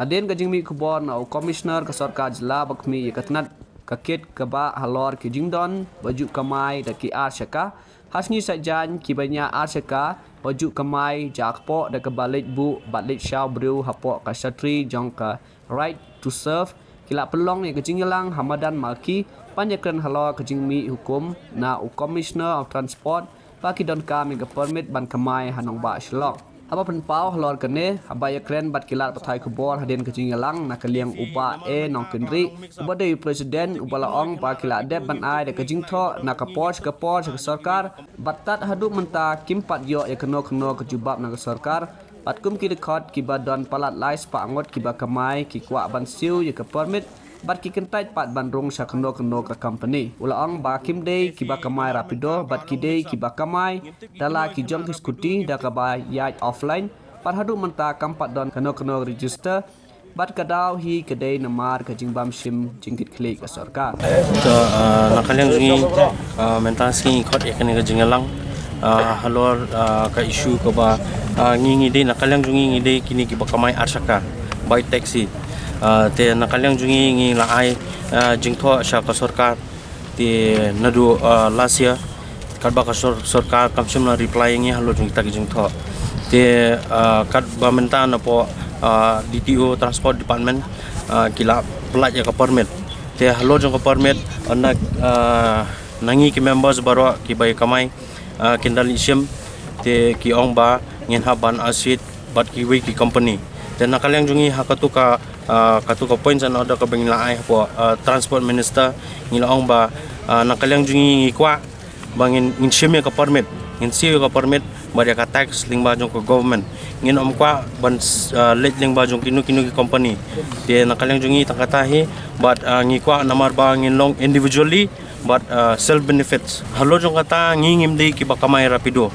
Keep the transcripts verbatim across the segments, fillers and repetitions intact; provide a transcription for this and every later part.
Hadien ka jingmih khubor na u Commissioner ka sorkar jylla ba khmih ïa ka tnat ka kit ka bah halor ki jingdon ba ju kamai da ki ar shaka, ha sngi Saitjaiñ ki ba ñiah ar shaka ba ju kamai ja kpoh da kaba leit buh bad leit shaw briew hapoh ka shatri jong ka Right to Serve, ki la pynlong ïa ka jingïalang ha madan ma ki ban ïakren halor ka jingmih hukum na u Commissioner of Transport ba ki donkam ïa ka permit ban kamai ha nongbah Shillong. Haba pynpaw halor kane, haba ïakren bad ki lad pathai khubor hadien ka jingïalang na ka liang u Bah A Nongkynrih, uba dei u President, uba la ong ba ki la dep ban ai da ka jingthoh na ka por sha ka por sha ka sorkar, bad tad haduh mynta kim pat ïoh ïa kano kano ka jubab na ka sorkar. Bad kum ki dkhot kiba don palat lai spah ngut kiba kamai ki kwah ban siew ïa ka permit bad ki kyntait pat ban rung sha kano kano ka company. U la ong ba kim dei kiba kamai Rapido bad ki dei kiba kamai da la ki jong ki scooty da kaba ïaid offline, bad haduh mynta kam pat don kano kano register, bad ka daw hi ka dei namar ka jingbym shim jingkitkhlieh ka sorkar. To, ah, na ka liang jong ngi, ah, mynta sngi khot ïa kane ka jingïalang, ah, halor, ah, ka issue kaba, ah, ngi ngi dei, na ka liang jong ngi ngi dei kine kiba kamai ar shaka, bike taxi. Ah, te na ka liang jong ngi ngi la ai, ah, jingthoh sha ka sorkar. Te naduh, ah, last year, katba ka sor-, sorkar kam shym la reply ïa ngi halor jong kita ki jingthoh. Te, ah, katba mynta napoh, ah, D T O Transport Department, ah, ki la pyllait ïa ka permit. Te halor jong ka permit, ah, na, ah, na ngi ki members baroh kiba ïa kamai, ah, kin da leit shim. Te ki ong ba ngin hap ban arshet bad kiwei ki company. Te na ka liang jong ngi ha katu ka, ah, katu ka point and order kaba ngi la ai hapoh, ah, Transport Minister, ngi la ong ba, ah, na ka liang jong ngi ngi kwah ba ngin, ngin shim ïa ka permit, ngin siew ïa ka permit bad ïa ka tax lyngba jong ka government. Ngin ym kwah ban, ah, leit lyngba jong kino kino ki company. Te na ka liang jong ngi tang kata hi, bad, ah, ngi kwah namar ba ngin long individually bad, ah, self benefits. Halor jong kata ngi ngim dei kiba kamai Rapido.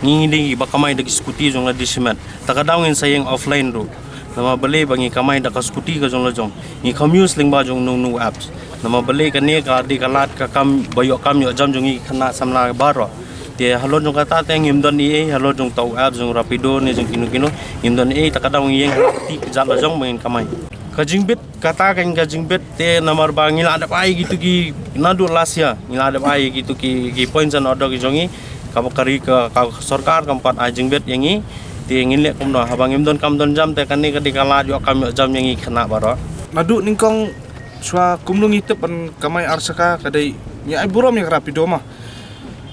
Ngi ngi dei kiba kamai da ki scooty jong la dei shimet. Ta ka daw ngin sa ïeng offline ruh. Namar balei ba ngi kamai da ka scooty ka jong la jong. Ngi kam use lyngba jong no no apps. Namar balei kane ka dei ka lad ka kam ba ïoh kam ïoh jam jong ngi khynnah samla baroh. Te halor jong kata te ngim don ei ei halor jong ta u apps jong Rapido ne jong kino kino. Ngim don ei ei ta ka daw ngi ïeng ha ka kti ka jat la jong ba ngin kamai. Ka jingbit Kata kan ka jingbit te namar ba ngi la dep ai kitu ki naduh last year, ngi la dep ai kitu ki, ki points and order ki jong ngi, kaba ka ri ka, ka sorkar kam pat ai jingbit ïa ngi. Te ngin leh kumno, haba ngim don kam don jam te kane ka dei ka lad ïoh kam ïoh jam ïa ngi khynnah baroh. Naduh nyngkong shuwa kumno ngi tip ban kamai ar shaka ka dei ngi ai burom ïa ka Rapido ma.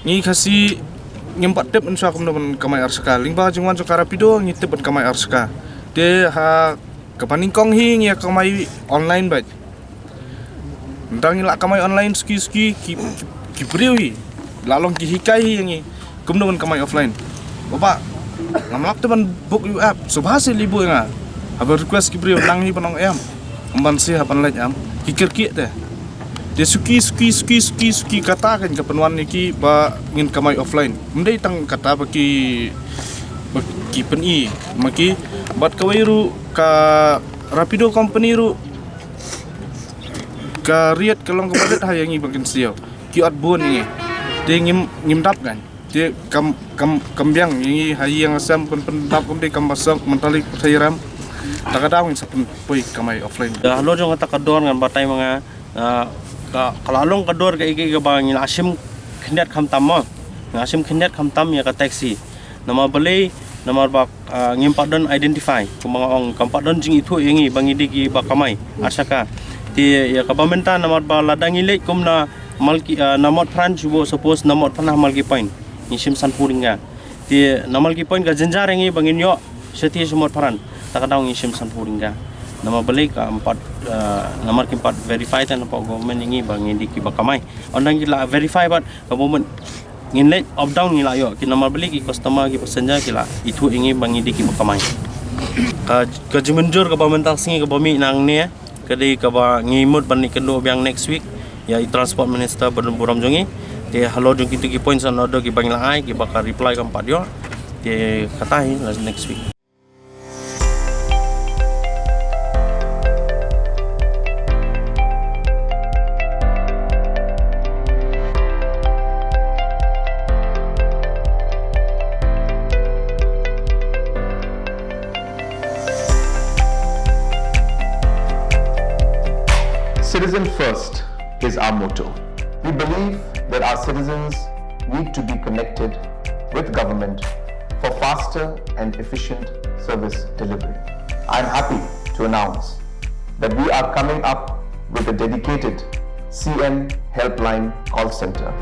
Ngi Khasi ngim pat tip shuwa kumno ban kamai ar shaka. Lyngba jingwan jong ka Rapido ngi tip ban kamai ar shaka. Te ha kaba nyngkong hi ngi ïa kamai online bad. Nda ngi la kamai online suki suki ki, ki, ki briew hi. La long ki hikai hi ïa ngi. Kumno ban kamai offline. Baba, ngam lap te ban book ïa u app. Subha se li book ïa nga. Haba request ki briew nang hi ban ong em. Ym ban se ha ban leit em. Ki kyrkieh te. Te suki, suki, suki, suki, suki kata kan ka pynwan ïa ki ba ngin kamai offline. Ym dei tang kata ba ki, ba ki pyni ma ki. Bad kawei ruh ka Rapido company ruh ka riat ka long kaba rit ha ïa ngi ba kin siew. Ki ot bun ïa ngi. Te ngim, ngim dap kan. Te kam, kam, kam biang ïa ngi ha ïing ha sem pyn, pyndap kum dei kam ba sok mentalik pyrthei ram. Ta ka daw ngin sa pynpoi kamai offline. Da halor jong kata ka dor ngan batai ma nga, ah, ka, ka la long ka dor ka ïa ka ïa ka ba ngi la shim khyndiat khamtam mo. Ngi la shim khyndiat khamtam ïa ka taxi. Namar balei, namar ba, ah, ngim pat don identify. Kumba nga ong kam pat don jingithuh ïa ngi ba ngi dei kiba kamai ar shaka. Te ïa kaba mynta namar ba lada ngi leit kum na Malki, ah, na Motphran shuh, suppose na Motphran ha Malki Point. Ngi shim sanphew tyngka. Te na Malki Point ka jynjar ïa ngi ba ngin ïoh shatei sha Motphran. Ta ka daw ngi shim sanphew tyngka. Namar balei kam pat, ah, namar kim pat verify te na pdeng government ïa ngi ba ngi dei kiba kamai. Ynda ngi la verify bad ka government ngin leit up down ngi la ïoh ki namar balei ki customer ki passenger ki la ithuh ïa ngi ba ngi dei kiba kamai. Ka, ka jingmynjur kaba mynta ka sngi kaba mih nangne. Ka dei kaba ngi mut ban ïakynduh biang next week ïa i Transport Minister ba don burom jong ngi. Te halor jong kitu ki points and order kiba ngi la ai kiba ka reply kam pat ïoh. Te kata hi la next week. Citizen first is our motto. We believe that our citizens need to be connected with government for faster and efficient service delivery. I'm happy to announce that we are coming up with a dedicated C M Helpline call center.